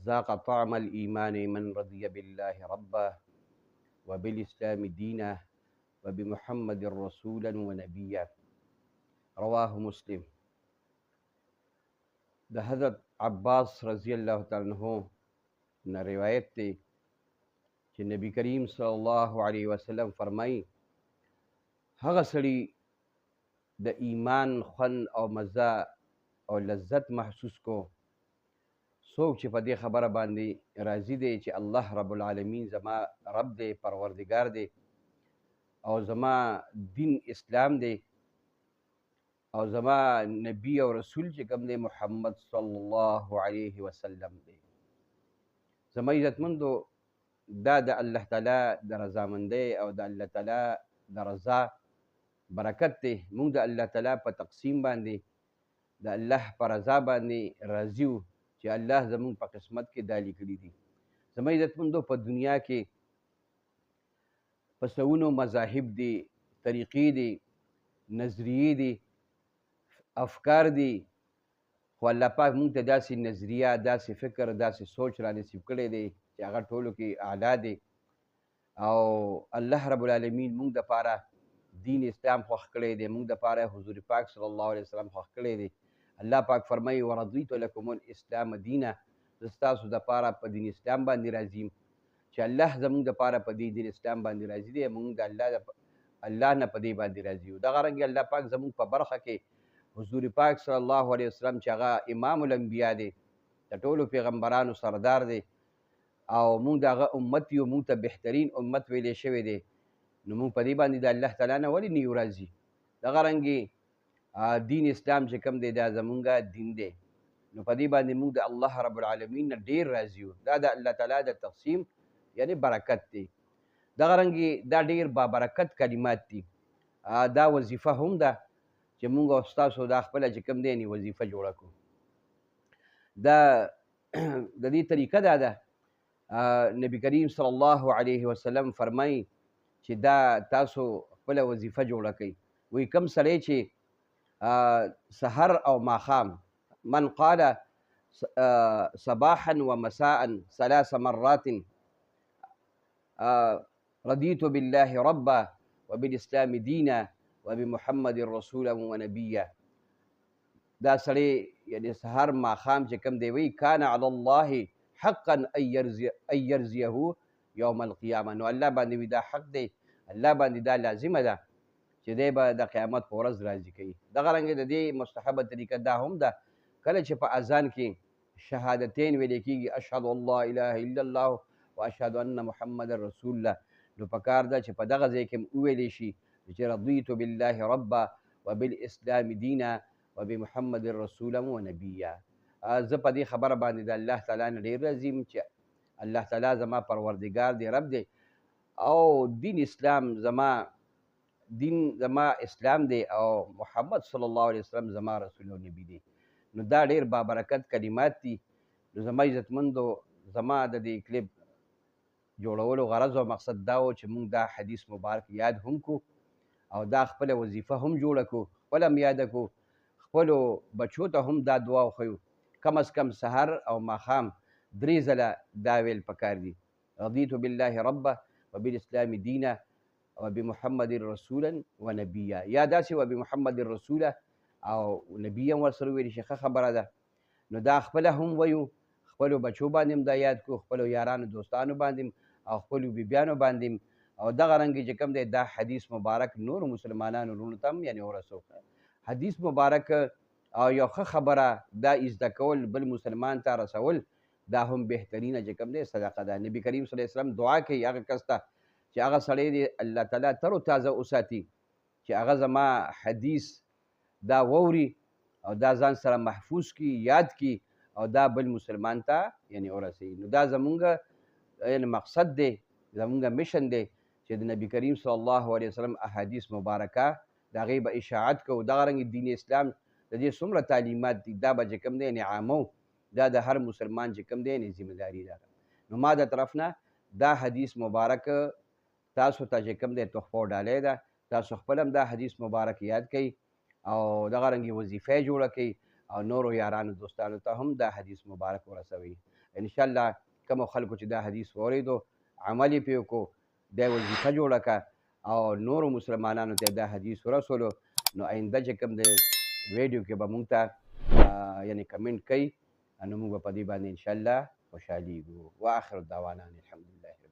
ذاق طعم الإيمان من رضي بالله ربا وبالإسلام دينا وبمحمد رسولا ونبيا. رواه مسلم. د حضرت عباس رضی الله تعالی عنہ نه روایت دی چې نبی کریم صلی الله علیه وسلم فرمایي، هغه سړي د ایمان خوند او مزه او لذت محسوس کو څوک چې په دې خبره باندې راضي دی چې الله رب العالمین زما رب دی، پروردګار دی، او زما دین اسلام دی، او زما نبی او رسول چې کوم دی محمد صلی الله علیه وسلم دی. زما عزتمندو، دا د الله تعالی د رضامندۍ او د الله تعالی د رضا برکت دی. موږ د الله تعالی په تقسیم باندې، د الله په رضا باندې راضي یو چې الله زموږ په قسمت کې دا لیکلي دي. زما عزتمندو، په دنیا کې په سوونو مذاهب دي، طریقې دي، نظریې دي، افکار دي، خو الله پاک موږ ته داسې نظریه، داسې فکر، داسې سوچ را نصیب کړی دی چې هغه ټولو کې اعلی دی. او الله رب العالمین موږ دپاره دین اسلام خوښ کړی دی، موږ دپاره حضور پاک صلی الله علیه وسلم خوښ کړی دی. الله پاک فرمایي، ورضیت لکم الاسلام دینا، زه ستاسو دپاره په دین اسلام باندې راضي یم. چې الله زموږ دپاره په دې دین اسلام باندې راضي دی، موږ د الله نه په دې باندې راضي یو. دغه رنګ الله پاک زموږ په برخه کې حضور پاک صلی الله علیه وسلم چې هغه امام الانبیا دی، د ټولو پیغمبرانو سردار دی، او موږ د هغه امت یو، موږ ته بهترین امت ویلی شوی دی. نو موږ په دې باندې د الله تعالی نه ولې نه یو راضي؟ دغه رنګې دین اسلام چې کوم دی دا زمونږ دین دی، نو په دې باندې موږ د الله رب العالمین نه ډېر راضي یو. دا د الله تعالی د تقسیم یعنی برکت دی. دغه رنګې دا ډېر بابرکت کلمات دي. دا وظیفه هم ده چې موږ او ستاسو دا خپله چې کوم دی یعنی وظیفه جوړه کړو. دا د دې طریقه دا ده، نبی کریم صلی الله علیه وسلم فرمایي چې دا تاسو خپله وظیفه جوړه کړئ. وایي کوم سړی چې سحر او ماښام، من قال صباحا ومساء ثلاث مرات رضيت بالله ربا وبالاسلام دينا وبمحمد رسولا ونبيا، دا سړی یعنی سحر ماښام چې کوم دی وایي کان علی الله حقا ان يرزيه یوم القیامه. نو الله باندې وي دا حق دی، الله باندې دا لازمه ده چې دی به د قیامت په ورځ راضي کوي. دغه رنګ د دې مستحبه طریقه دا هم ده، کله چې په اذان کې شهادتین ویل کېږي، اشهد ان لا اله الا الله واشهد ان محمد رسول الله، نو پکار ده چې په دغه ځای کې هم وویلی شي چې رضیت بالله ربا وبالاسلام دینا وبمحمد رسولا ونبیا. زه په دې خبره باندې د الله تعالی نه ډېر راضي یم چې الله تعالی زما پروردګار دی، رب دی، او دین اسلام زما دین زما اسلام دی، او محمد صلی الله علیه وسلم زما رسول او نبی دی. نو دا ډېر بابرکت کلمات دي. نو زما عزتمندو، زما د دې کلیپ جوړولو غرض او مقصد دا و چې موږ دا حدیث مبارک یاد هم کو او دا خپله وظیفه هم جوړه کړو، خپله هم یاده کړو، خپلو بچو ته هم دا دعا وښیو. کم از کم سحر او ماښام 3 ځله دا ویل پکار دي، رضیت بالله ربا وبالاسلام دینا وبمحمد رسولا ونبیا، یا داسې وبمحمد رسولا او نبیا ورسره ویل شي، ښه خبره ده. نو دا خپله هم ویو، خپلو بچو باندې هم دا یاد کړو، خپلو یارانو دوستانو باندې هم او خپلو بیبیانو باندې هم، او دغه رنګ چې کوم دی دا حدیث مبارک نورو مسلمانانو وروڼو ته هم یعنې ورسو. حدیث مبارک او یو ښه خبره دا زده کول بل مسلمان ته رسول دا هم بهترینه چې کوم دی صدقه ده. نبی کریم صلی الله علیه وسلم دعا کوي هغه کس ته چې هغه سړی دی الله تعالی تر و تازه وساتي چې هغه زما حدیث دا ووري او دا ځان سره محفوظ کی، یاد کی، او دا بل مسلمان ته یعنی ورسوي. نو دا زمونږ یعنی مقصد دی، زمونږ مشن دی چې د نبی کریم صلی الله علیه وسلم احادیث مبارکه د هغې به اشاعت کوو. دغه رنګ دین اسلام د دې څومره تعلیمات دي دا به چې کوم دی یعنی عامو، دا د هر مسلمان چې کوم دی یعنی ذمه داري ده. نو ما د طرف نه دا حدیث مبارک تاسو ته چې کوم دی تحفه او ډالۍ ده، تاسو خپل هم دا حدیث مبارک یاد کړئ او دغه رنګ وظیفه جوړه کړئ او نورو یارانو دوستانو ته هم دا حدیث مبارک ورسوئ. ان شاء الله کومو خلکو چې دا حدیث واورېدو، عمل یې پرې وکړو، دا یې وظیفه جوړه کړه او نورو مسلمانانو ته دا حدیث ورسولو، نو آینده چې کوم دی ویډیو کې به مونږ ته یعنی کمنټ کوي، نو موږ به په دې باندې ان شاء الله خوشحالېږو. واخر دعوانا الحمدلله.